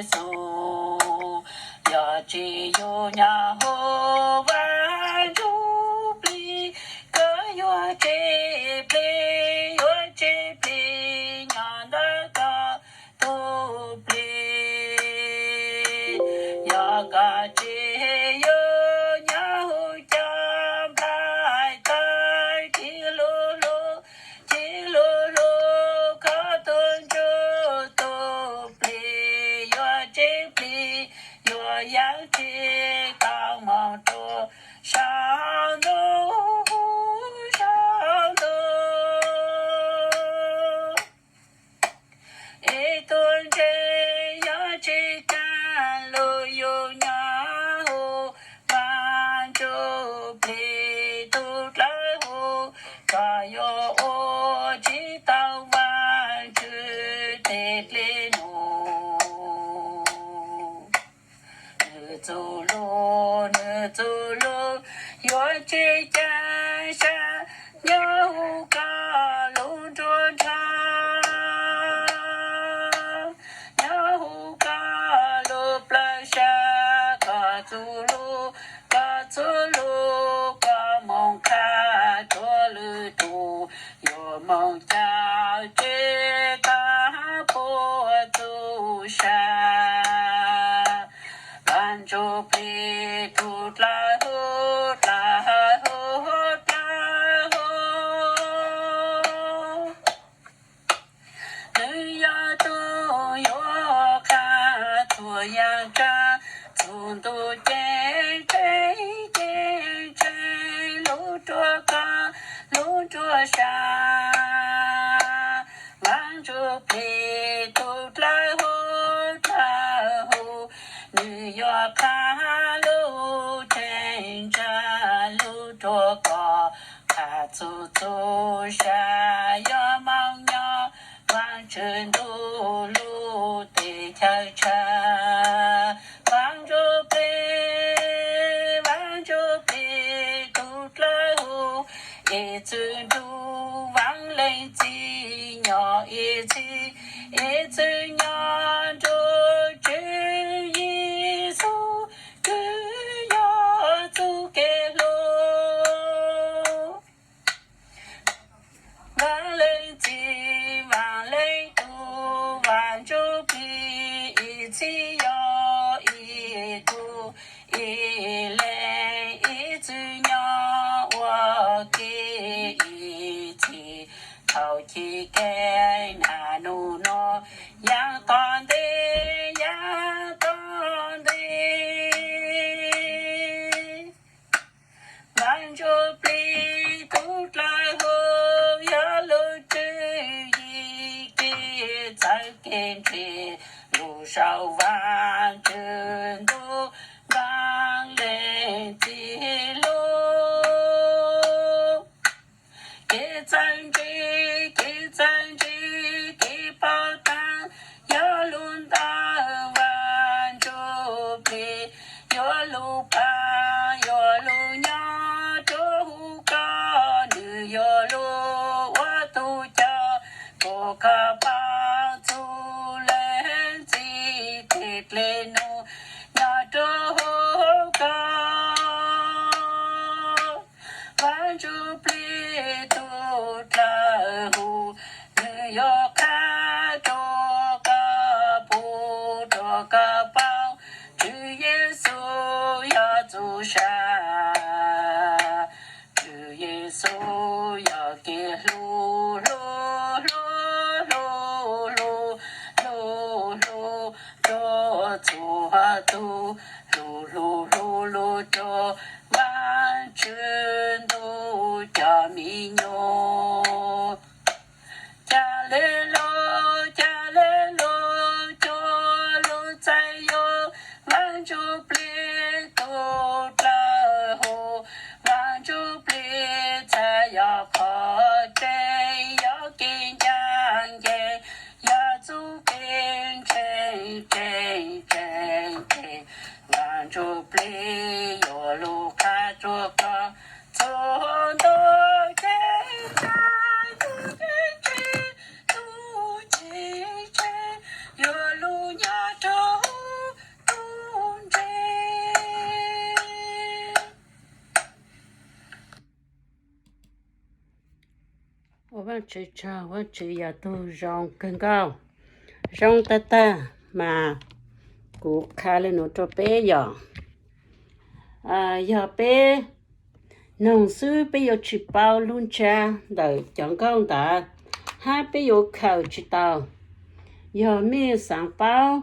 Yexus, yog tsis yus nyob hauv Vaj Ntsuj Plig, koj yuav tseg plig, yuav tseg plig nyob ntawm koj tus plig. Yog koj tsis yus nyob hauv cov nplaig tawv, tsis hlub hlub, tsis hlub hlub koj tus ntsuj tus plig, yuav tseg plig, yuav yeej tsis tau mus rau saum ntuj, saum ntuj. Ib tug ntseeg yog tsis cav lub yus nyob hauv Vaj Ntsuj Plig tus dlawb huv, koj yuav ua tsis tau Vajtswv tej dlej num. Nws txuj lug, nws txuj lug yuav tsis cav sab nyob hauv koj lub nruab nrab, nyob hauv koj lub plawv sab. Koj txuj lug, koj txuj lug, koj moog qha rua lwm tus, yuav moog caum tseg koj puab txuj sa. Vaj Ntsuj Plig tus dlawb huv, dlawb huv, dlawb huv, nws yog tug yuav qha txhua yaam tsaab, txug ntuj ceeb tsheej, ceeb tsheej lub nruab koj lub nruab sa. Vaj Ntsuj Plig tus dlawb huv, dlawb huv, nws yuav qha lub cheeb tsam lub nruab koj, qha txug txhua sa, yuav moog nyob Vaajtswv ntuj lub teb chaws tshaj. Vaaj Ntsuj Plig, Vaaj Ntsuj Plig tug dlawb huv, ib txwm nrug Vaaj Leej Txiv nyob ib txhis, ib txwm nyob nrug Tswv Yexus, Tswv yog txuj kev hlub. Vaaj Leej Txiv, Vaaj Leej Tub, Vaaj Ntsuj Plig, ib txhis yog ib tug, ib leeg ib txwm nyob ua ke ib txhis, thaus chiv kev naj nub nuav, yaaj tom ntej, yaaj tom ntej. Vaaj Ntsuj Plig tug dlawb huv, yog lub tswv yim kev txawv kev ntse, lug sau Vaajtswv ntuj, Vaaj Leej Txiv lub kev txawv ntse, kev txawv ntse, kev paub taag, yog lug ntawm Vaaj Ntsuj Plig, yuav lug paab, yuav lug nyob rua huv koj, nwg yuav lug ua tug coj, koj paab txug leej txiv tej dlej num nyob rua huv koj. Vaaj Ntsuj Plig tug dlawb huv, nwg yuav qha rua koj, pum rua koj paub, Tswv Yexus yog txuj sa. Tswv Yexus yog kev hlub, hlub, hlub, hlub, hlub, hlub, hlub rua txhua tug, hlub, hlub, hlub, hlub rua Vaajtswv ntuj cov mi nyuas. Ca le lug, ca le lug, cua lug txais yug Vaaj Ntsuj Plig tug dlawb huv. Vaaj Ntsuj Plig txhad yog qhov tseeb, yog kev ncaaj nceeg, yog txuj kev ntseeg, tseeb, tseeb, tseeb. Vaaj Ntsuj Plig yuav lug qha rua koj txug ntuj ceeb tsheej, txuj ceeb tsheej, txuj ceeb tsheej, yuav lug nyob rua Vajtswv tsaug, Vajtswv yog tug zoo kawg nkaus, zoo tag tag. Mas kuv qha le nuav rua peb yog, yog peb noog xwb peb yuav tsi paub lub ntsab ntawm cov nkauj ntawd, hab peb yuav khaws tsi tau. Yog mej xaav paub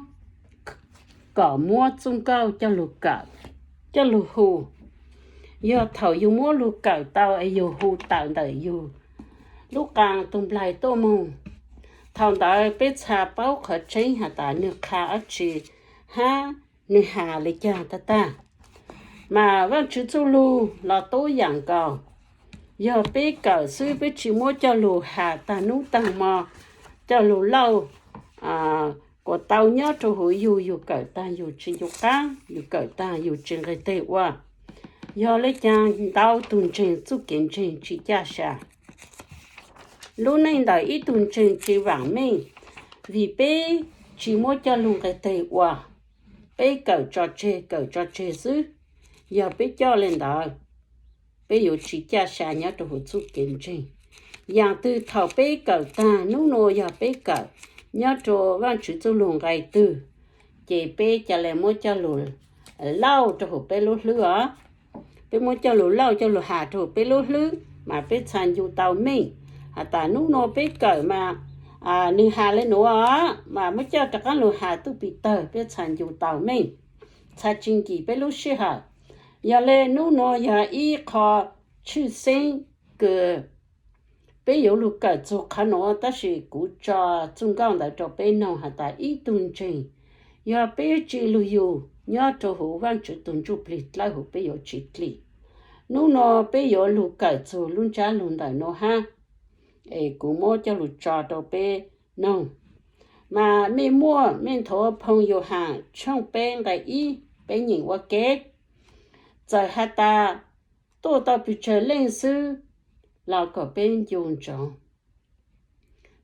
kom muab txuj nkauj coj lug kawm, coj lug hu, yog thaum yug muab lug kawm tau es yug hu tawm ntawm yug lub qaa tug nplaig tuaj moog, thaum ntawd peb txhaj paub qhov tseeb has tas nwg qha dlaab tsi hab nwg has le caag tag tag. Mas Vaajtswv txuj lug los tub yaam nkaus, yog peb kawm xwb peb tsi muab coj lug has taag nub taag mo, coj lug lauj, kuas tau nyob rua huv yug, yug kawm taag yug tsi ncu qaab, yug kawm taag yug tsi nqeg teg ua. Yog le caag ntau tug ntseeg txuj kev ntseeg tsi caj sa. Lub neej ntawm ib tug ntseeg tsi vaam meej, vim peb tsi muab coj lug nqeg teg ua, peb kawm tso tseg kawm tso tseg xwb. Yog peb coj le ntawd, peb yuav tsi caj sa nyob rua huv txuj kev ntseeg. Yaam twg thaum peb kawm taag nub nua yog peb kawm nyob rua Vaajtswv txuj lug nqe twg, ces peb ca le muab coj lug lauj rua huv peb lub hlwb os. Peb muab coj lug lauj coj lug has rua huv peb lub hlwb mas peb txhaj ncu tau meej has tas nub nua peb kawm mas nwg has le nuav, mas muab coj rov qaab lug has tuj pis tawg peb txhaj ncu tau meej, txhaj tsi nkim peb lub sij hawm. Yog le nub nua yog ib qho tshwj xeeb kws peb yuav lug kawm txug qhov nuav, tab sis kuv tso txuj nkauj ntawd rua peb noog has tas ib tug ntseeg, yog peb tsi lug yug nyob rua huv Vaajtswv tug ntsuj plig dlawb huv peb yuav tsi dlim. Nub nua peb yuav lug kawm txug lub ntsab lug ntawm nuav hab, es kuv muab coj lug tso rua peb noog. Mas mej muaj mej nthuav Phoo Yauhaas tshooj peb nqe ib, peb nyeem ua ke. Txawm has tas tuaj tau pes tsawg leej xwb los kom peb ncu ntsoov.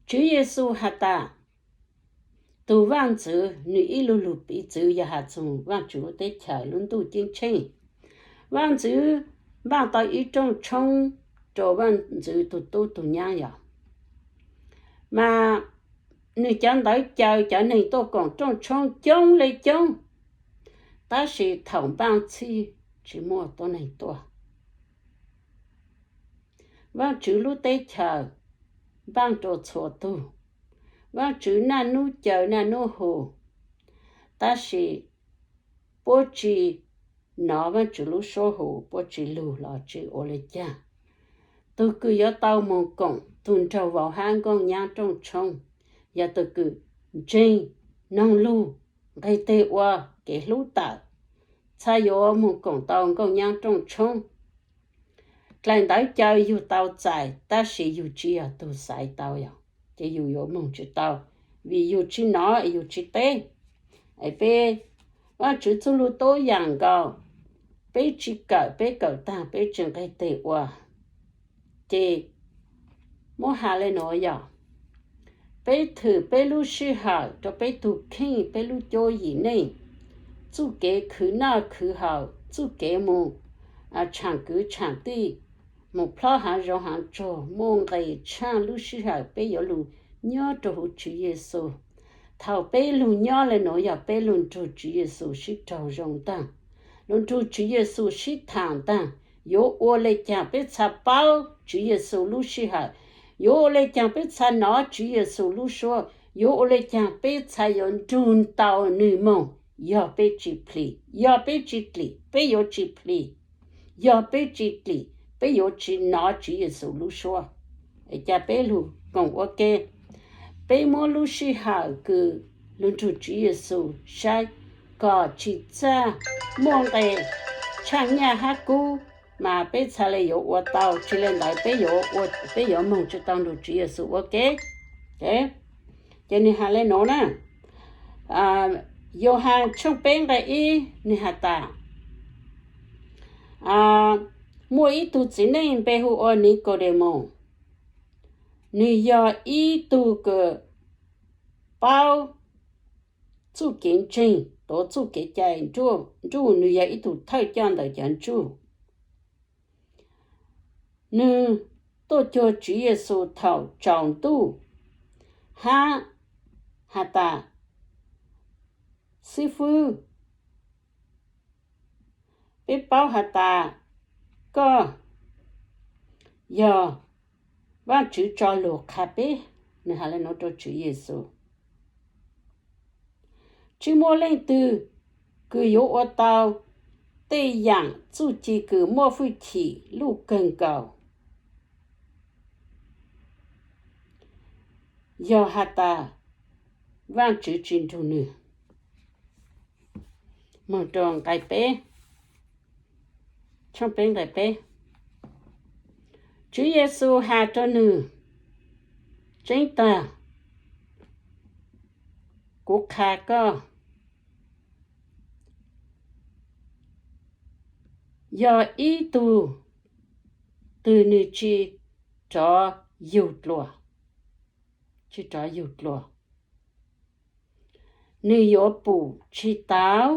Tswv Yexus has tas, tug vaaj ntxwv nwg ib lug lug piv txwv yog has txug Vaajtswv lub teb chaws lub ntuj ceeb tsheej. Vaaj ntxwv npaaj tau ib rooj tshoob rua vaaj ntxwv tug tub tug nyaab yog, mas nwg cov ntawv caw cov neeg tuaj koom rooj tshoob coob le coob, tab sis thaum npaaj txhij tsi muaj tuab neeg tuaj. Vaajtswv lub teb chaws npaaj rua txhua tug, Vaajtswv naj nub caw naj nub hu, tab sis puab tsi nov Vaajtswv lub suab hu, puab tsi lug los tsi ua le caag. Tug kws yuav tau moog koom tug nraug vauv hab nkauj nyaab rooj tshoob yog tug kws ntseeg, noog lug, nqeg teg ua, kev hlub tawm, txhaj yuav moog koom tau nkauj nyaab rooj tshoob. Dlaim ntawv caw yug tau txais tab sis yug tsi yog tug xaiv tau yog, ces yug yuav moog tsi tau, vim yug tsi nov es yug tsi teb. Es peb, Vaajtswv txuj lug tuab yaam nkaus, peb tsi kawm, peb kawm taag peb tsi nqeg teg ua, ces muab has le nuav yog, peb thwm peb lub sij hawm rua peb tug kheej, peb lub cuab yim neej, txuj kev khwv noj khwv haus, txuj kev moog tshaam kwv tshaam tij, moog plhob haav zoov haav tsuag, muaj nqis tshaaj lub sij hawm peb yuav lug nyob rua huv Tswv Yexus. Thaum peb lug nyob le nuav yog peb lug nrug Tswv Yexus sib raug zoo ntaag, lug nrug Tswv Yexus sib thaam ntaag, yuav ua le caag peb txhaj paub Tswv Yexus lub sij hawm, yuav ua le caag peb txhaj nov Tswv Yexus lub suab, yuav ua le caag peb txhaj yuav nrug tau nwg moog. Yog peb tsi plig, yog peb tsi dlim, peb yuav tsi plig. Yog peb tsi dlim, peb yuav tsi nov Tswv Yexus lub suab. Ca peb lug koom ua ke, peb muab lub sij hawm kws lug nrug Tswv Yexus saib kom tsi txaj muaj nqe tshaaj nyaj hab kub, mas peb txhaj le yuav ua tau, tsi le ntawd peb yuav moog tsi tau nrug Tswv Yexus ua ke. Ces nwg has le nuav na, Yauhaas tshooj peb nqe ib nwg has tas, muaj ib tug txiv neej npe hu ua Nikaudemaus, nwg yog ib tug kws paub txuj kev ntseeg, tuav txuj kev cai nruj, nwg yog ib tug thawj coj ntawm cov Jew. Nwg tuaj cuag Tswv Yexus thaum tsaus ntuj, hab has tas, Xib fwb, peb paub has tas koj yog Vaajtswv tso lug qha peb. Nwg has le nuav rua Tswv Yexus. Tsi muaj leej twg kws yuav ua tau tej yaam txuj ci kws muaj fwj chim luj kawg nkaus, yog has tas Vaajtswv tsi nrug nwg. Moog rua nqai peb, tshooj peb nqai peb. Tswv Yexus has rua nwg, Tseeb tag, kuv qha koj, yog ib tug twg nwg tsi rov yug dlua, tsi rov yug dlua, nwg yuav pum tsi tau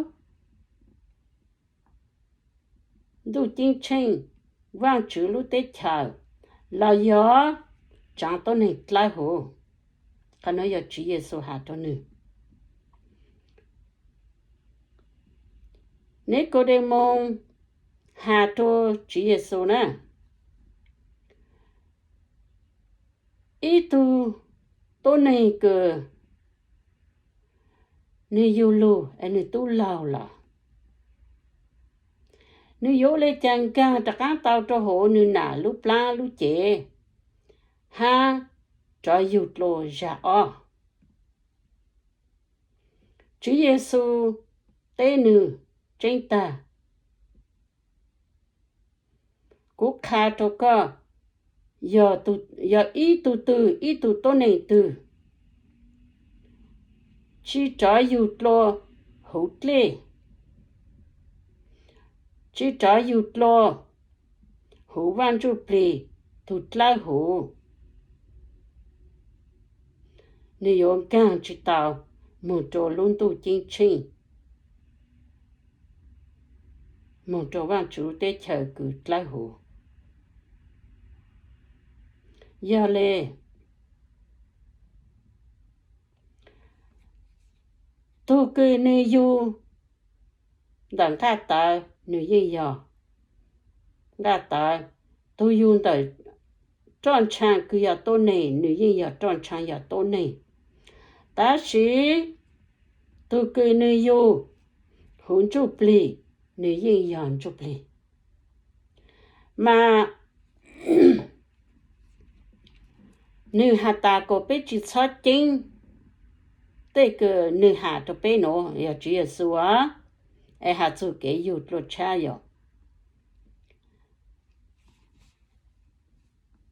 ntuj ceeb tsheej, Vaajtswv lub teb chaws, los yog tsaav tuab neeg dlawb huv. Qhov nuav yog Tswv Yexus has rua nwg. Nikodemoos has rua Tswv Yexus na, ib tug tuab neeg kws nwg yug lug es nwg tub laug los, nwg yuav le caag nkaag rov qaab tau rua huv nwg nam lub plaab lub cev hab rov yug dlua zag ob? Tswv Yexus teb nwg, Tseeb tag, kuv qha rua koj, yog ib tug twg, ib tug tuab neeg twg tsi rov yug dlua huv dlej, tsi rov yug dlua huv Vaaj Ntsuj Plig tug dlawb huv, nwg yuav nkaag tsi tau moog rua lub ntuj ceeb tsheej, moog rua Vaajtswv lub teb chaws kws dlawb huv. Yog le, tug kws nwg yug ntawm nqaj tawv, nwg yeej yog nqaj tawv. Tug yug ntawm roj ntshaa kws yog tuab neeg, nwg yeej yog roj ntshaa yog tuab neeg. Tab sis tug kws nwg yug huv Ntsuj Plig, nwg yeej yog Ntsuj Plig. Mas nwg has tas kom peb tsi txhob ceeb tej kws nwg has rua peb nuav, yog Tswv Yexus es has txug kev yug dlua tshab yog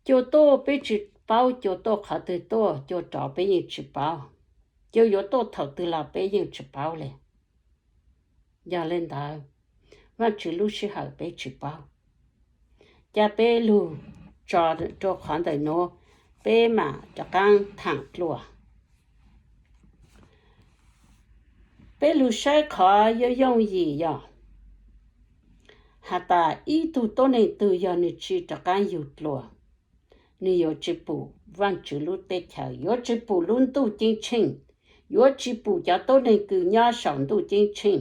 cua tuaj peb tsi paub cua tuaj qhov twg tuaj, cua rov peb yeej tsi paub, cua yuav tuaj thaum twg los peb yeej tsi paub le. Yog le ntawd, Vaajtswv lub sij hawm peb tsi paub. Ca peb lug tso rua qhov ntawm nuav, peb mam rov qaab thaam dlua. Peb lug saib qhov yooj yooj yim yog has tas ib tug tuab neeg twg yog nwg tsi rov qaab yug dlua, nwg yuav tsi pum Vaajtswv lub teb chaws, yuav tsi pum lub ntuj ceeb tsheej, yuav tsi pum cov tuab neeg kws nyob saum ntuj ceeb tsheej.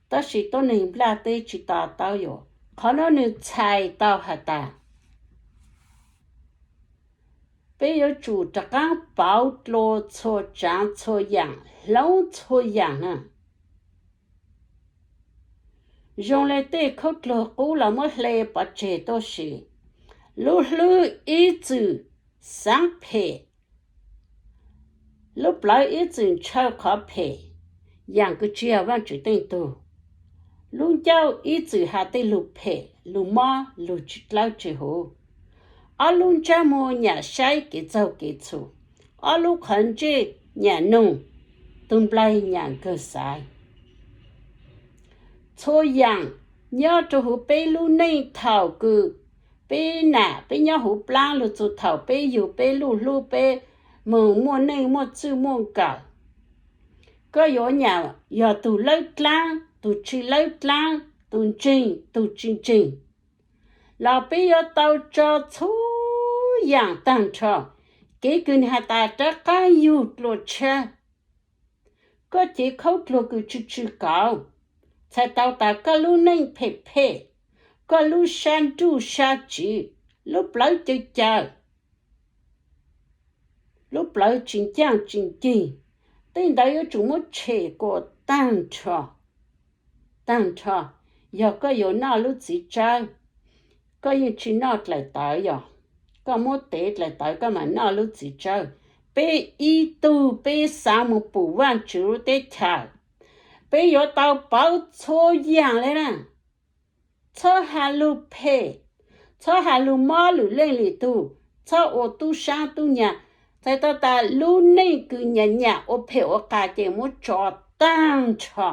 Tab sis tuab neeg nplaj teb tsi to taub yom, qhov nuav nwg txhais tau has tas peb yuav tsum rov qaab pauv dlua txhua tsaav txhua yaam, hloov txhua yaam na. Zoo le tej khaub dluag qub los muab hle pov tseg tuaj si, lub hlwb ib txwm xaav phem, lub plawv ib txwm ntshaw qhov phem, yaam kws tsi yog Vaajtswv teej tug. Lub ncauj ib txwm has tej lug phem, lug mob, lug tsi dlawb tsi huv. Ob lub ntsab muag nyam saib kev txaug kev txhum, ob lub qhov ntsej nyam noog tug nplaig nyam nkawg xaiv. Txhua yaam nyob rua huv peb lub neej thaum kws peb nam peb nyob huv plaab lug txug thaum peb yug peb luj hlub peb moog muaj neej muaj txwj muaj nkawm. Koj yuav nyam yog tug lawb dlaab, tug tsi lawb dlaab, tus ntseeg tus tsis ntseeg, los peb yuav tau tso txhua yaam taag nrho. Kev kws nwg has tas rov qaab yug dlua tshab, koj cev khaub dluag kws tsw tsw kauv, txhais tau tas koj lub neej phem phem, koj lub sab nruj sab tsiv, lub plawv caw caw, lub plawv tsis ncaaj tsis nceeg, tej ntawd yuav tsum muab tshem kuas taag nrho. Taag nrho, yog koj yuav noj lub txiv tsawb, koj yeej tsis noj dlaim tawv yog, koj muab tev dlaim tawv koj mam noj lub txiv tsawb. Peb ib tug peb xaav moog pum Vaajtswv lub teb chaws, peb yuav tau pauv txhua yaam le na. Txhob has lug phem, txhob has lug mob lwm leej lwm tug, txhob ua tub saab tub nyag. Txhais tau tas lub neej kws nyam nyam ua phem ua qas ces muab tso taag nrho.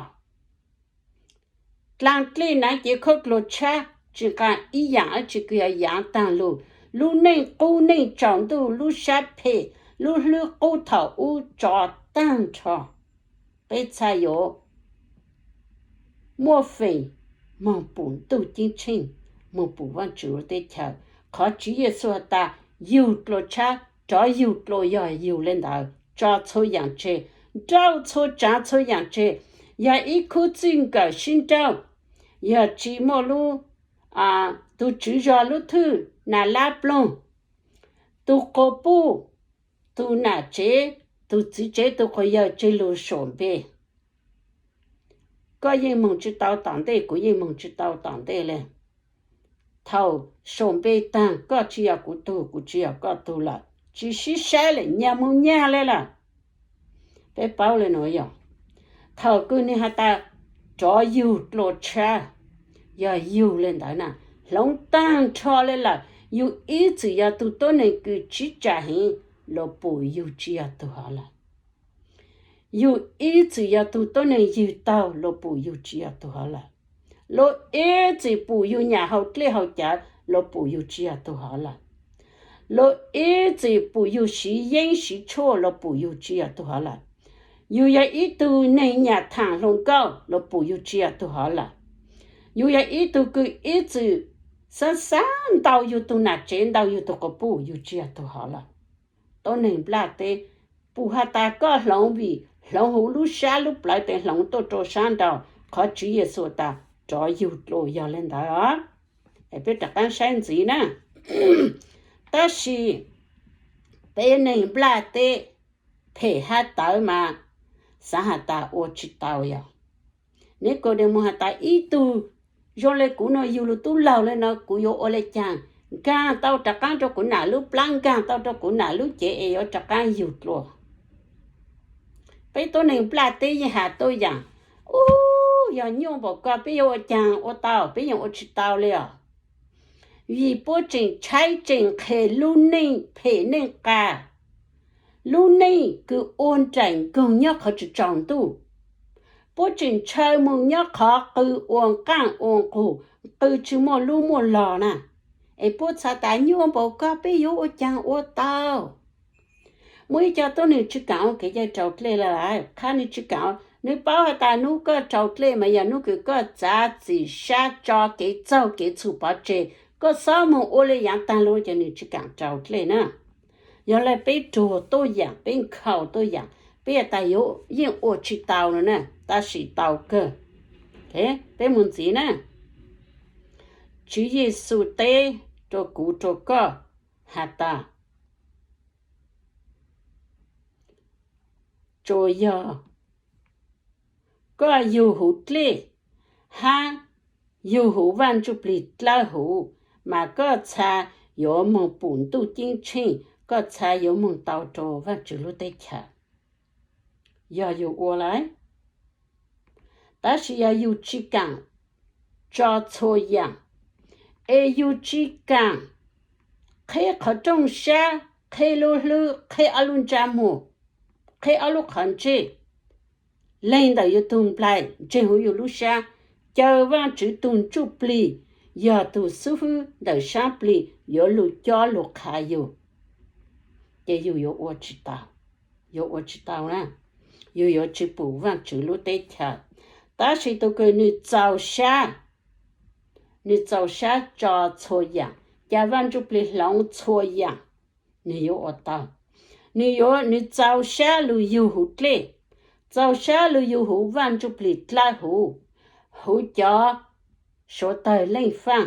Dlaa dlej naav cev khaub dluag tshab tsis nqaa ib yaam dlaab tsi kws yog yaav taag lug. Lub neej qub neej tsaus ntuj, lub sab phem, lub hlwb qub thaum ub tso taag nrho. Peb txhaj yuav muaj feem moog pum ntuj ceeb tsheej, moog pum Vaajtswv lub teb chaws. Qhov Tswv Yexus has tas yug dlua tshab, rov yug dlua, yog yug le ntawd tso txhua yaam tseg, nrauj txhua tsaav txhua yaam tseg. Yog ib khub txij nkawm sib nrauj, yog tsis muaj lub, tug tswv zog lub thwj nas lab ploog, tug quas puj, tug nam tsev, tug txiv tsev, tug quas yawg tseg lug saum npe. Koj yeej moog tsis tau tom ntej, kuv yeej moog tsis tau tom ntej le. Thaum saum npe taag, koj tsis yog kuv tug, kuv tsis yog koj tug lawm, tsis sib saib le, nyag moog nyag le lawm. Peb paub le nuav yog, thaum kws nwg has tas rov yug dlua tshab, yog yug le ntawd na, hloov taag nrho le lawm. Yug ib txwm yog tug tuab neeg kws sib tsaa heev, luas pum yug tsis yog tug hov lawm. Yug ib txwm yog tug tuab neeg ywg taug, luas pum yug tsis yog tug hov lawm. Luas ib txwm pum yug nyam haus dlej haus cawv, luas pum yug tsis yog tug hov lawm. Luas ib txwm pum yug siv yeeb siv tshuaj, luas pum yug tsis yog tug hov lawm. Yug yog ib tug neeg nyam thaam hluas nkauj, luas pum yug tsis yog tug hov lawm. Yug yog ib tug kws ib txwm xaav xaav ntaus yug tug nam tsev, ntaus yug tug quas puj, yug tsis yog tug hov lawm. Tuab neeg nplaj teb, pum has tas koj hloov vim hloov huv lub sab lub plawv tes hloov tuaj rau sab nraud, qhov Tswv Yexus tas rov yug dlua yog le ntawd os. Es peb rov qaab saib ntxiv na. Tab sis peb neeg nplaj teb phem hab tawv mas xaav has tas ua tsis tau yog. Nikodemus has tas ib tug zoo le kuv no, yug lug tub laug le no, kuv yuav ua le caag nkaag tau rov qaab rau kuv nam lub plab, nkaag tau rau kuv nam lub cev es yuav rov qaab yug dlua? Peb tuab neeg nplaj teb yeej has tuaj yaam, ub, yog nyuaj npaum ko peb yuav ua caag ua tau? Peb yeej ua tsis tau le os. Vim puab tseem tshaib tseem nqhes lub neej phem neej qas, lub neej kws ua nraim nkoog nyob qhov tsaus tsaus ntuj. Puab tseem ntshaw moog nyob qhov qw ua nqaaj ua nqug, qw tsis muaj lub muaj log na. Es puab txhais tas nyuaj npaum ko peb yuav ua caag ua tau? Muaj ib co tuab neeg tsis kaam ua kev cai raus dlej le lawm, qha nwg tsis kaam. Nwg paub has tas nub koj raus dlej mas yog nub kws koj txav txim sab tso kev txaug kev txhum pov tseg, koj xob moog ua le yaav taag lug ces nwg tsis kaam raus dlej na. Yog le peb ruag tuaj yaam, peb nkhaus tuaj yaam, peb has tas yuav yeej ua tsis tau no na, tab sis tau kawg. Peb moog ntxiv na. Tswv Yexus teb rua kuv rua koj has tas, tsuas yog koj yug huv dlej hab yug huv Vaaj Ntsuj Plig dlawb huv, mas koj txha yuav moog pum ntuj ceeb tsheej, koj txha yuav moog tau rua Vaajtswv lub teb chaws. Yog yug ua lawm, tab sis yog yug tsi kaam tso txhua yaam, es yug tsi kaam qheb qhov rooj sab, qheb lub hlwb, qheb ob lub ntsab muag, qheb ob lub qhov ntsej, leeg ntawm yug tug nplaig, ntseeg huv yug lub sab, caw Vaajtswv tug Ntsuj Plig yog tug xub fwb ntawm saab plig yuav lug cob lug qha yug, ces yug yuav ua tsi tau, yuav ua tsi tau na, yug yuav tsi pum Vaajtswv lub teb chaws. Tab sis tug kws nwg txaus sab, nws txaus sab tso txhua yaam, ca Vaaj Ntsuj Plig hloov txhua yaam, nws yuav ua tau. Nws yuav, nws txaus sab lug yug huv dlej, txaus sab lug yug huv Vaaj Ntsuj Plig dlawb huv, huv cov suav tawg leej faaj,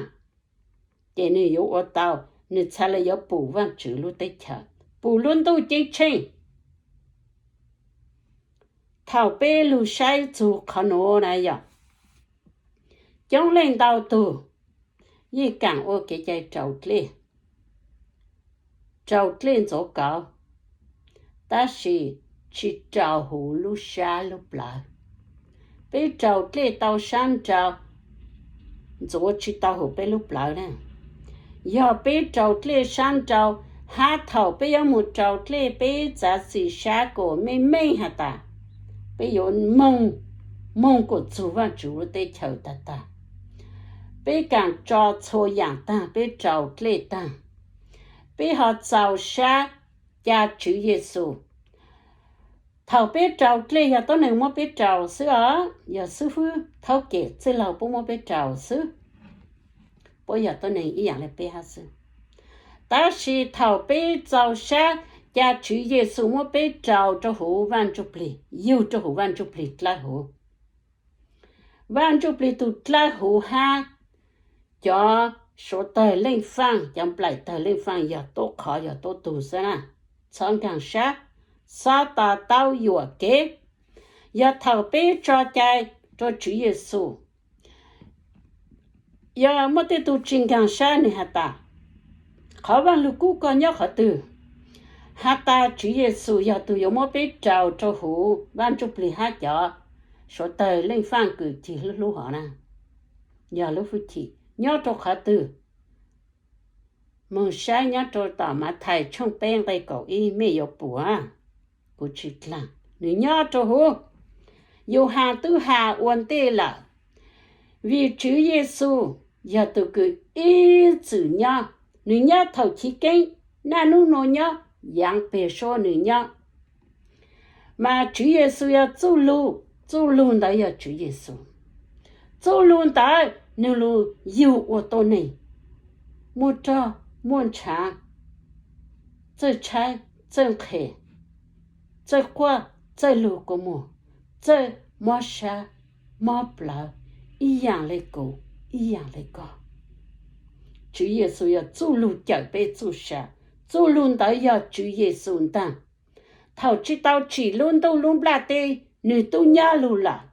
ces nws yuav ua tau, nws txhad le yuav pum Vaajtswv lub teb chaws, pum lub ntuj ceeb tsheej. Thaum peb lug saib txug qhov nuav na yog, coob leej ntau tug yeej kaam ua kev cai raus dlej, raus dlej ntxuav kauv, tab sis tsi raus huv lub sab lub plawv. Peb raus dlej tau sab nrau, ntxuav tsi tau huv peb lub plawv na. Yog peb raus dlej sab nrau, hab thaum peb yuav moog raus dlej peb txav xim sab kuas meej meej has tas, peb yuav moog, moog kuas txug Vaajtswv lub teb chaws tag tag. Peb kaam tso txhua yaam taag, peb raus dlej taag, peb ho txaus sab ca Tswv Yexus. Thaum peb raus dlej yog tuab neeg muab peb raus xwb os, yog xib fwb thaub kem txwj laug puab muab peb raus xwb, puab yog tuab neeg ib yaam le peb hab xwb. Tab sis thaum peb txaus sab ca Tswv Yexus muab peb raus rau huv Vaaj Ntsuj Plig, yug rau huv Vaaj Ntsuj Plig dlawb huv, Vaaj Ntsuj Plig tug dlawb huv hab cov suav tawg leej faaj, cov nplaim tawg leej faaj yog tuab qhov yog tuab tug xwb na. Txhob nkaag sab, xob to taub yuam kev. Yog thaum peb tso cai rua Tswv Yexus, yog muaj tej tug tsi nkaag sab nwg has tas, qhov Vaaj Lug Kub koj nyob qhov twg? Has tas Tswv Yexus yog tug yuav muab peb raus rau huv Vaaj Ntsuj Plig hab cov suav tawg leej faaj kws cig hlub hlub hov na. Yog lub hwj chim nyob rau qhov twg? Moog saib nyob rau tom Mathais tshooj peb nqe kaum ib mej yuav pum. Kuv tsi dlaag, nwg nyob rau huv. Yauhas twb has ua ntej lawm, vim Tswv Yexus yog tug kws ib txwm nyob, nwg nyob thaum chiv keeb, naj nub nua nyob, yaav peg suab nwg nyob. Mas Tswv Yexus yog txuj lug, txuj lug ntawd yog Tswv Yexus. Txuj lug ntawd nwg lug yug ua tuab neeg, muaj roj muaj ntshaav, txawj tshaib txawj nqhes, txawj quaj txawj lug kua muag, txawj mob sab mob plawv, ib yaam le kuv ib yaam le koj. Tswv Yexus yog txuj lug cawm peb txuj sa, txuj lug ntawd yog Tswv Yexus ntaag. Thaum tsi tau tsim lub ntuj lub nplaj teb, nwg tub nyob lug lawm.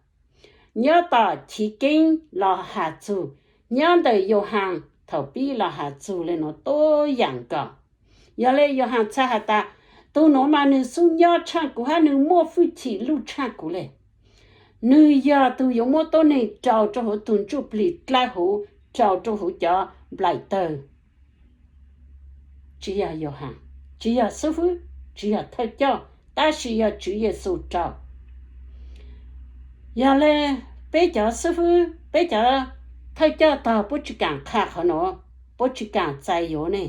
Nyob tom chiv keeb los has txug, nyob ntawm Yauhas thaum pib los has txug le nuav tuab yaam nkaus. Yog le Yauhas txhaj has tas, tug nuav mas nwg xub nyob tshaaj kuv hab nwg muaj fwj chim luj tshaaj kuv le. Nwg yog tug yuav muab tuab neeg rau rau huv tug ntsuj plig dlawb huv, rau rau huv cov nplaim tawg. Tsi yog Yauhas, tsi yog xib fwb, tsi yog thawj coj, tab sis yog Tswv Yexus rau. Yog le peb cov xib fwb, peb cov thawj coj tog puab tsi kaam qha qhov nuav, puab tsi kaam txais yuav ne,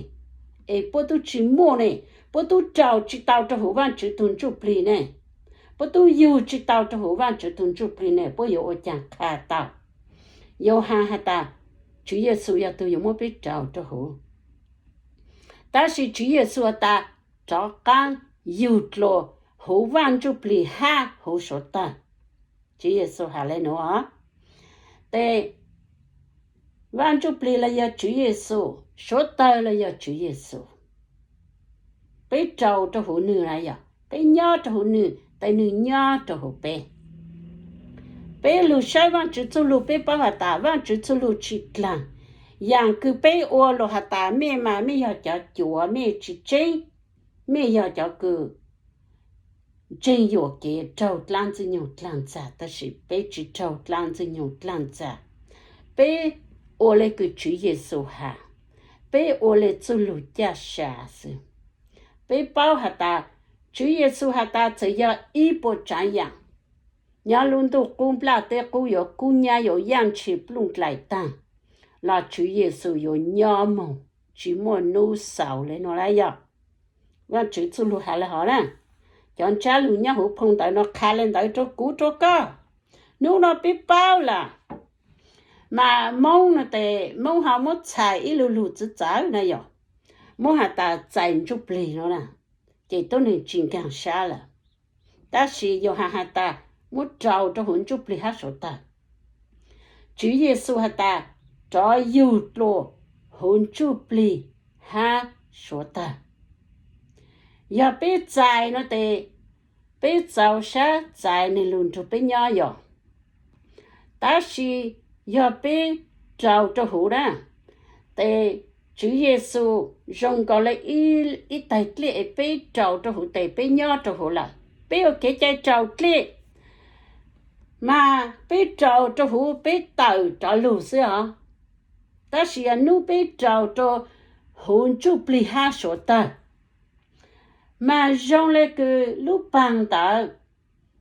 es puab tub tsi muaj ne, puab tub rau tsi tau rau huv Vaajtswv tug ntsuj plig ne, puab tub yug tsi tau rau huv Vaajtswv tug ntsuj plig ne, puab yuav ua caag qha tau? Yauhas has tas, Tswv Yexus yog tug yuav muab peb rau rau huv. Tab sis Tswv Yexus has tas, rov qaab yug dlua huv Vaaj Ntsuj Plig hab huv suav tawg. Tswv Yexus has le nuav, tes Vaaj Ntsuj Plig los yog Tswv Yexus, suav tawg los yog Tswv Yexus. Peb rau rau huv nwg na yog, peb nyob rau huv nwg, tes nwg nyob rau huv peb. Peb lug saib Vaajtswv txuj lug peb paub has tas Vaajtswv txuj lug tsi dlaag. Yaam kws peb ua lug has tas mej mas mej yog cov cuav, mej tsi tseeb, mej yog cov kws ntseeg yuam kev raug dlaab Ntxwg Nyoog dlaag ntxag, tab sis peb tsi raug dlaab Ntxwg Nyoog dlaag ntxag. Peb ua le kws Tswv Yexus has, peb ua le txuj lug caj sa xwb. Peb paub has tas Tswv Yexus has tas txawm yog ib puas tsaav yaam, nyob lub ntuj qub nplaj teb qub yuav kub nyab yuav yaaj ntshis pluj dlaim taag, los Tswv Yexus yuav nyob moog tsi muaj nub xaus le nuav lawm yog. Vaajtswv txuj lug has le hov na. Cov ntsab lug nyob huv phoo ntawv nuav qha le ntawd rau kuv rau koj. Nub nuav peb paub lawm, Mas Moob no tes Moob ho muab txhais ib lu lug txawv txawv na yog, muab has tas txais ntsuj plig no na, ces tuab neeg tsis nkaag sab lawm. Tab sis Yauhas has tas muab rau rau huv ntsuj plig hab suav tawg. Tswv Yexus has tas rov yug dlua huv ntsuj plig hab suav tawg. Yog peb txais no tes peb txaus sab txais nwg lug nrug peb nyob yog. Tab sis yog peb rau rau huv na, tes Tswv Yexus zoo nkaus le ib taig dlej es peb rau rau huv tes peb nyob rau huv lawm, peb ua kev cai rau dlej. Mas peb rau rau huv peb tawm rov lug xwb os. Tab sis yog nub peb rau rau huv ntsuj plig hab suav tawg, mas zoo le kws lub paag ntawd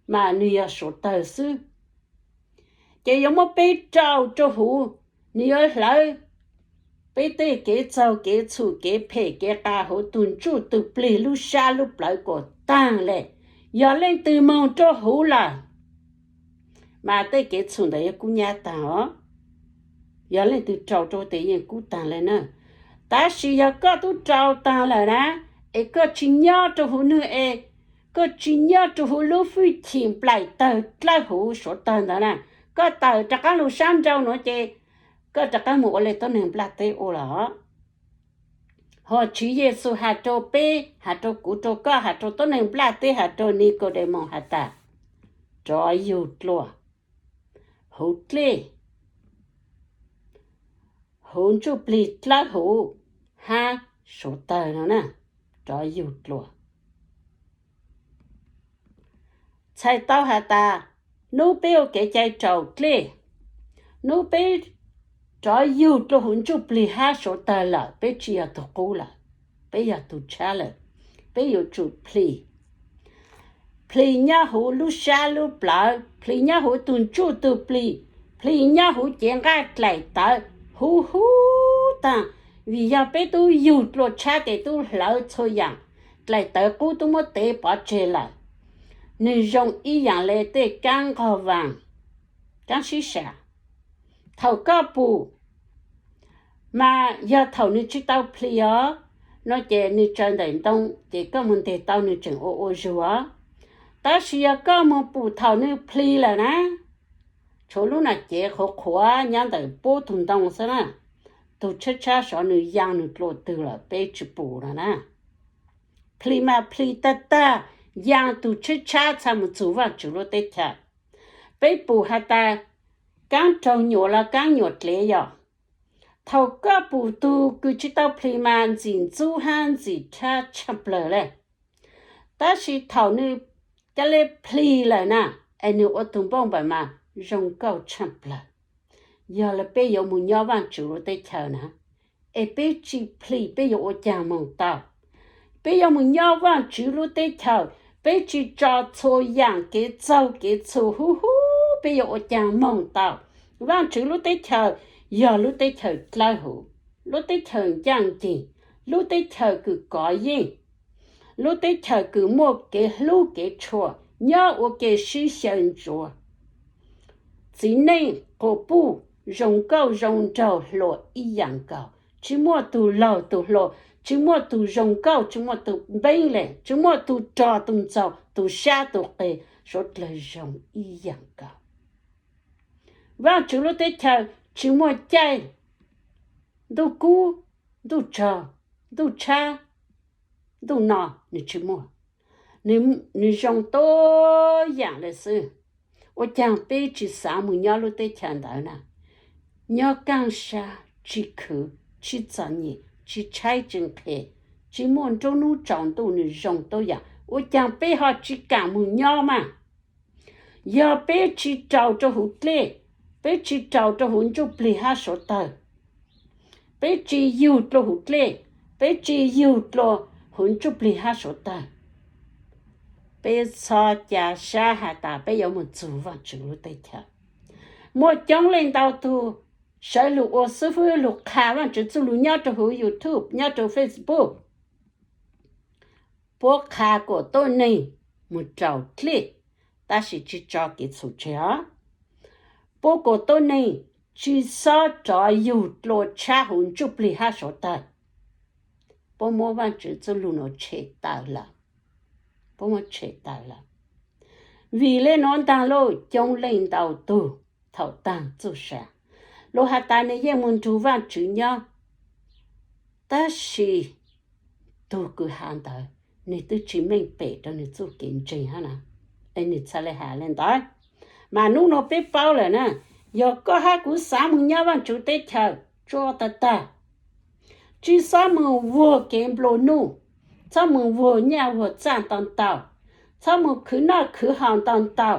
mas nwg yog suav tawg xwb. Ces yuav muab peb rau rau huv, nwg yuav hlawv peb tej kev txaug kev txhum kev phem kev qas huv tug ntsuj tug plig lub sab lub plawv kuas taag le. Yog leej twg moog rau huv lawm, mas tej kev txhum ntawd yuav kub nyab taag os. Yog leej twg rau rau tes yeej kub taag le na. Tab sis yog koj tub rau taag lawm na, es koj tsis nyob rau huv nwg es koj tsis nyob rau huv lub fwj chim nplaim tawg dlawb huv suav tawg ntawd na, koj tawm rov qaab lug sab nrau nuav ces koj rov qaab moog ua le tuab neeg nplaj teb ua lawm. Ho Tswv Yexus has rau peb, has rau kuv rau koj, has rau tuab neeg nplaj teb, has rau Nikaudemoos has tas, rov yug dlua huv dlej, huv ntsuj plig dlawb huv hab suav tawg no na, rov yug dlua. Txhais tau has tas, nub peb ua kev cai rau dlej, nub peb rov yug dlua huv ntsuj plig hab suav tawg lawm, peb tsis yog tug qub lawm, peb yog tug tshab lawm. Peb yuav tsum plhis, plhis nyob huv lub sab lub plawv, plhis nyob huv tug ntsuj tug plig, plhis nyob huv cev nqaij dlaim tawv, huv huv taag. Vim yog peb tub yug dlua tshab tes tub hlawv txhua yaam, dlaim tawv qub tub muab tev pov tseg lawm. Nwg zoo ib yaam le tej kaab nqog vaas, kaab sib sam. Thaum koj pum mas yog thaum nwg tsis tau plhis os, no ces nwg tsaws ntawm ntoo ces koj moog nteg tau nwg tseem ua ua zug os. Tab sis yog koj moog pum thaum nwg plhis lawm na, tshuav lub nam cev qhuav qhuav nyob ntawm puab tug ntoo xwb na, tug tshab tshab sov nwg yaa nwg dlua twg lawm peb tsis pum no na. Plhis mas plhis tag tag, yaa tug tshab tshab txha mus txug Vaajtswv lub teb chaws. Peb pum has tas kaab raug nyuam los kaab nyuam dlev yog. Thaum koj pum tug kws tsis tau plhis mas ntxim ntxub hab ntxim tshab tshaaj plawg le. Tab sis thaum nwg ca le plhis lawm na, es nwg ua tug npauj npaim mas zoo nkauj tshaaj plawg. Yog le peb yuav mus nyob Vaajtswv lub teb chaws na, es peb tsis plhis peb yuav ua caag moog tau? Peb yuav mus nyob Vaajtswv lub teb chaws, peb tsis tso txhua yaam kev txaug kev txhum huv huv, peb yuav ua caag moog tau? Vaajtswv lub teb chaws yog lub teb chaws dlawb huv, lub teb chaws ncaaj nceeg, lub teb chaws kws kov yeej, lub teb chaws kws muaj kev hlub kev tshua, nyob ua ke sib xyaw ntsuav. Txiv neej quas puj zoo nkauj zoo nraug hluas ib yaam nkaus, tsis muaj tug laug tug hluas, tsis muaj tug zoo nkauj, tsis muaj tug npeeb le, tsis muaj tug rog tug ntxaug, tug sab tug qe, suav dlawg zoo ib yaam nkaus. Vaajtswv lub teb chaws tsis muaj caij, ntuj kub, ntuj tsog, ntuj tshab, ntuj no, nwg tsis muaj. Nwg zoo tub yaam le xwb. Ua caag peb tsis xaav mus nyob lub teb chaws ntawd na? Nyob kaaj sab, tsis khwv, tsis txom nyem, tsis tshaib tsis nqhis, tsis muaj nruab nub tsaus ntuj, nwg zoo tub yaam, ua caag peb ho tsis kaam mus nyob mas? Yog peb tsis rau rau huv dlej, peb tsis rau rau huv ntsuj plig hab suav tawg, peb tsis yug dlua huv dlej, peb tsis yug dlua huv ntsuj plig hab suav tawg, peb txhob ca sab has tas peb yuav mus txug Vaajtswv lub teb chaws. Muaj coob leej ntau tug sawv lug ua xib fwb lug qha Vaajtswv txuj lug nyob rau huv YouTube, nyob rau Facebook. Puab qha kuas tuab neeg mus rau dlej, tab sis tsis tso kev txhum tseg os. Puab kuas tuab neeg tsis xob rov yug dlua tshab huv ntsuj plig hab suav tawg. Puab muab Vaajtswv txuj lug nuav tshem tawm lawm. Puab muab tshem tawm lawm. Vim le nuav ntaag lauj, coob leej ntau tug thaum taag txuj sa, luas has tas nwg yeej moog nrug Vaajtswv nyob, tab sis tug kws has ntawd nwg twb tsi meej pem rua nwg txuj kev ntseeg hab na, es nwg txhad le has le ntawd. Mas nub nua peb paub lawm na, yog koj hab kuv xaav moog nyob Vaajtswv teb chaws tsuab tag tag, tsi xob moog vuag kev nplua nuj, txhob moog vuag nyaj vuag txag ntau ntau, txhob moog khwv noj khwv haus ntau ntau,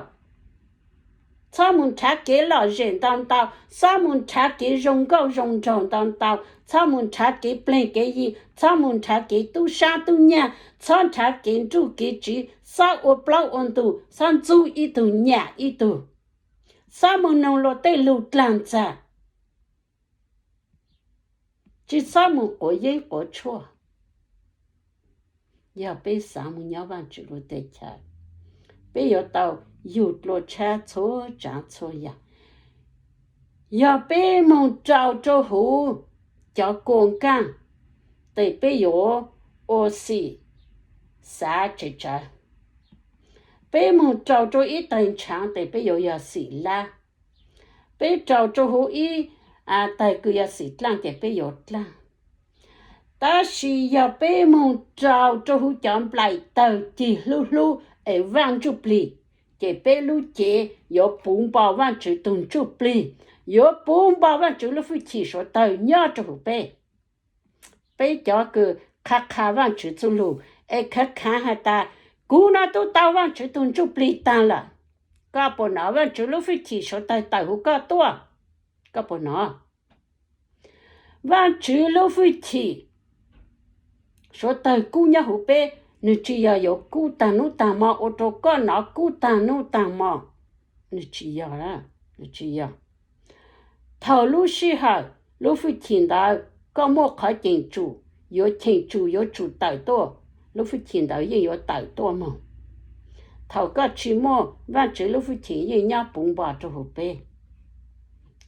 txhob moog nrhav kev lom zem ntau ntau, txhob moog nrhav kev zoo nkauj zoo nraug ntau ntau, txhob moog nrhav kev pleg kev yi, txhob moog nrhav kev tub sab tub nyag, txhob nrhav kev nruj kev tsiv, txhob ua plaub ua ntug, txhob ntxub ib tug nyam ib tug, txhob moog noog luas tej lug dlaag ntxag, tsi txhob moog quav yeeb quav tshuaj. Yog peb xaav moog nyob Vaajtswv lub teb chaws, peb yuav tau yug dlua tshab txhua tsaav txhua yaam. Yog peb moog rau rua huv cov kua nkaaj, tes peb yuav ua xim xav tsev tsawv. Peb moog rau rua ib tawg ntshaav tes peb yuav yog xim lab. Peb rau rua huv ib tawg kws yog xim dlaaj ces peb yuav dlaaj. Tab sis yog peb moog rau rua huv cov nplaim tawg cig hlub hlub es Vaaj Ntsuj Plig, ces peb lub cev yuav puv npo Vaajtswv tug Ntsuj Plig, yuav puv npo Vaajtswv lub fwj chim suav tawg nyob rua huv peb. Peb cov kws qha qha Vaajtswv txuj lug es khaav khaav has tas, kuv nuav tub tau Vaajtswv tug Ntsuj Plig taag lawm. Koj puas nov Vaajtswv lub fwj chim suav tawg tawm huv koj tuaj? Koj puas nov? Vaajtswv lub fwj chim suav tawg kub nyob huv peb, nwg tsi yog yuav kub taag nub taag mo ua rua koj nov kub taag nub taag mo. Nwg tsi yog, nwg tsi yog. Thaum lub sij hawm lub fwj chim ntawd koj muaj qhov cheem tsum, yuav cheem tsum yuav tsum tawm tuaj, lub fwj chim ntawd yeej yuav tawm tuaj moog. Thaum koj tsi muaj, Vaajtswv lub fwj chim yeej nyob puv npo rua huv peb.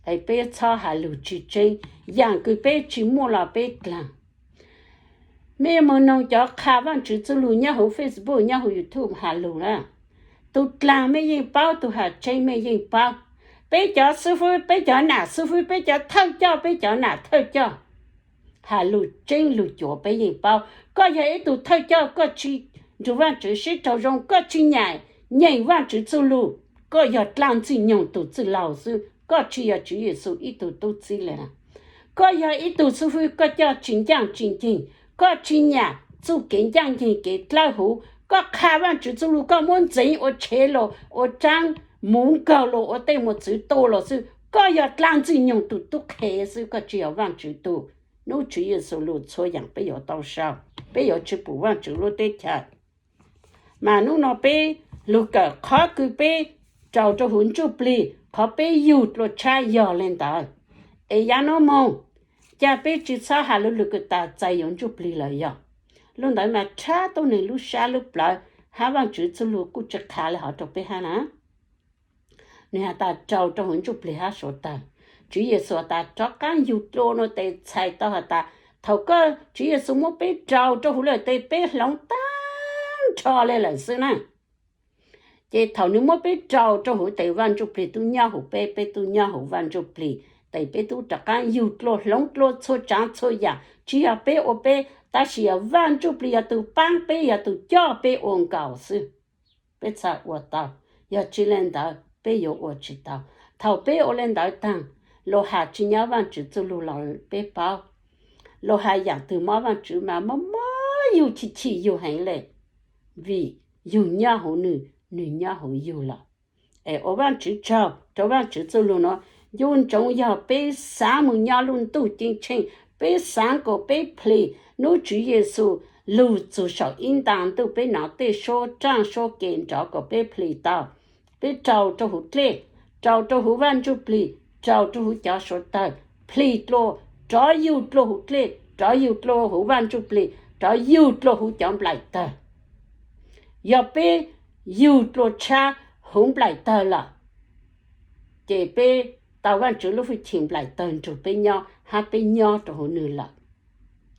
Es peb txhob has lug tsi tseeb, yaam kws peb tsi muaj los peb dlaag. Mej moog noog cov qha Vaajtswv txuj lug nyob huv Facebook nyob huv YouTube has lug na. Tug dlaag mej yeej paub, tug has tseeb mej yeej paub. Peb cov xib fwb, peb cov nam xib fwb, peb cov thawj coj, peb cov nam thawj coj has lug tseeb lug cuav peb yeej paub. Koj yog ib tug thawj coj, koj tsi nrug Vaajtswv sib raug zoo, koj tsi nyaam nyeem Vaajtswv txuj lug, koj yog dlaaj ntxwg nyoog tug txwj laug xwb, koj tsi yog Tswv Yexus ib tug tub txib le na. Koj yog ib tug xib fwb, koj coj tsi ncaaj tsi nceeg, koj tsi nyaam txuj kev ncaaj nceeg kev dlawb huv, koj qha Vaajtswv txuj lug koj muab ntxeev ua tshev los ua tsaab, muv nkaug los ua tej mos txwv tu los xwb, koj yog dlaaj ntxwg nyoog tug tub qhe xwb, koj tsi yog Vaajtswv tug. Nub Tswv Yexus lug txhua yaam peb yuav tau sau, peb yuav tsi pum Vaajtswv lub teb chaws. Mas nub nua peb lug kawm qhov kws peb raug rua huv ntsuj plig, qhov peb yug dlua tshab yog le ntawd. Es yav nub moog, ca peb tsi txhob has lug lug kws tas txais yuav ntsuj plig lawm yog. Lug ntawd mas rhab tuab neeg lub sab lub plawv, hab Vaajtswv txuj lug kuj tsi qha le hov rua peb hab na. Nwg has tas raug rua huv ntsuj plig hab suav tawg. Tswv Yexus has tas rov qaab yug dlua nua tes txhais tau has tas, thaum koj, Tswv Yexus muab peb raug rua huv lawm tes peb hloov taag nrho le lawm xwb na. Ces thaum nwg muab peb raug rua huv tes Vaaj Ntsuj Plig tub nyob huv peb, peb tub nyob huv Vaaj Ntsuj Plig, tes peb tub rov qaab yug dlua hloov dlua txhua tsaav txhua yaam, tsi yog peb ua peb, tab sis yog Vaaj Ntsuj Plig yog tug paab peb, yog tug coj peb ua nkaus xwb. Peb txhad ua tau, yog tsi le ntawd peb yuav ua tsi tau. Thaum peb ua le ntawd taag, luas has tsi nyob Vaajtswv txuj lug los peb paub. Luas has yaam twg mob Vaajtswv mas mob mob yug chim chim yug heev le, vim yug nyob huv nwg, nwg nyob huv yug lawm. Es ua Vaajtswv tsaug rua Vaajtswv txuj lug nuav, ncu ntsoov yog peb xaav moog nyob lub ntuj ceeb tsheej, peb xaav kuas peb plig nub Tswv Yexus lug txug saum ib nta ntuj, peb nov tej suab raaj suab ke nrov kuas peb plig tau. Peb raug rua huv dlej, raug rua huv Vaaj Ntsuj Plig, raug rua huv cov suav tawg, plig dlua, rov yug dlua huv dlej, rov yug dlua huv Vaaj Ntsuj Plig, rov yug dlua huv cov nplaim tawg. Yog peb yug dlua tshab huv nplaim tawg lawm, ces peb tau Vajtswv lub hwj chim nplaim tawg nrug peb nyob hab peb nyob rua huv nwg lawm.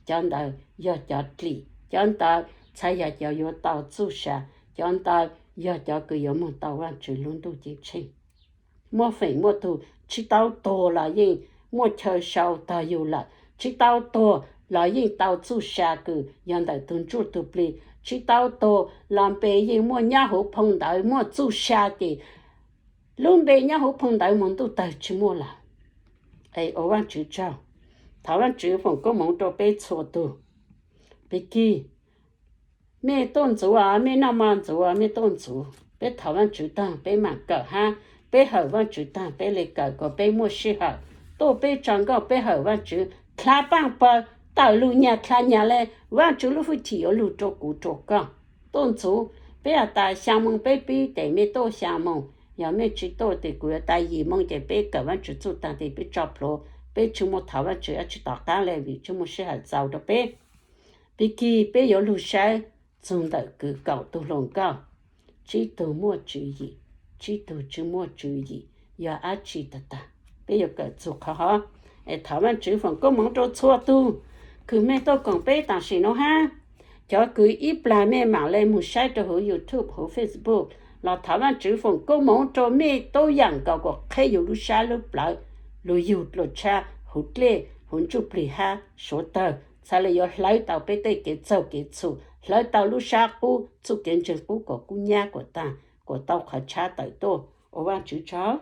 Cov ntawd yog cov dlim, cov ntawd txhais yog cov yuav tau txuj sa, cov ntawd yog cov kws yuav moog tau Vajtswv lub ntuj ceeb tsheej. Muaj feem muaj tug, tsi tau tuag los yeej muaj chaw sau tog yug lawm, tsi tau tuag los yeej tau txuj sa kws yog ntawm tug ntsuj tug plig, tsi tau tuag los npe yeej muaj nyob huv phoo ntawv muaj txuj sa ces lub npe nyob huv phoo ntawv moog ntuj tawg tsi muaj lawm. Es ua Vajtswv tsaug, thov Vajtswv foom koob moov rua peb txhua tug. Pig kig, mej tuaj ntxuav, mej noj mov ntxuav, mej tuaj ntxuav, peb thov Vajtswv taag peb maam kawm hab peb hawm Vajtswv taag peb le kawm kom peb muaj sij hawm tuaj peb tso nkauj peb hawm Vajtswv dlha paaj pawg tawm lug nyag dlha nyag le, Vajtswv lub hwj chim yuav lug rua kuv rua koj. Tuaj ntxuav, peb has tas xyaa moos peb pib tes mej tuaj xyaa moos, yog mej tsi tuaj tes kuv yuav tas yim moos ces peb kawm Vajtswv txuj taag tes peb tso plhuav, peb tsi muaj thov Vajtswv dab tsi tom qaab le vim tsi muaj sij hawm txaus rua peb. Pig kig, peb yuav lug saib txug ntawm kws kaum tug hluas nkauj, tsib tug muaj tswv yim, tsib tug tsi muaj tswv yim, yog dab tsi tag tag, peb yuav kawm txug qhov hov. Es thov Vajtswv foom koob moov rua txhua tug kws mej tuaj koom peb tam sim nuav hab cov kws ib plag mej maam le moog saib rua huv YouTube huv Facebook los thov Vajtswv foom koob moov rua mej tub yaam nkaus kuas qheb yug lub sab lub plawv, lug yug dlua tshab huv dlej huv ntsuj plig hab suav tawg, txhad le yuav hlawv tau peb tej kev txaug kev txhum, hlawv tau lub sab qub txuj kev ntseeg qub kuas kub nyab kuas taag, kuas tau qhov tshab tawm tuaj. Ua Vajtswv tsaug.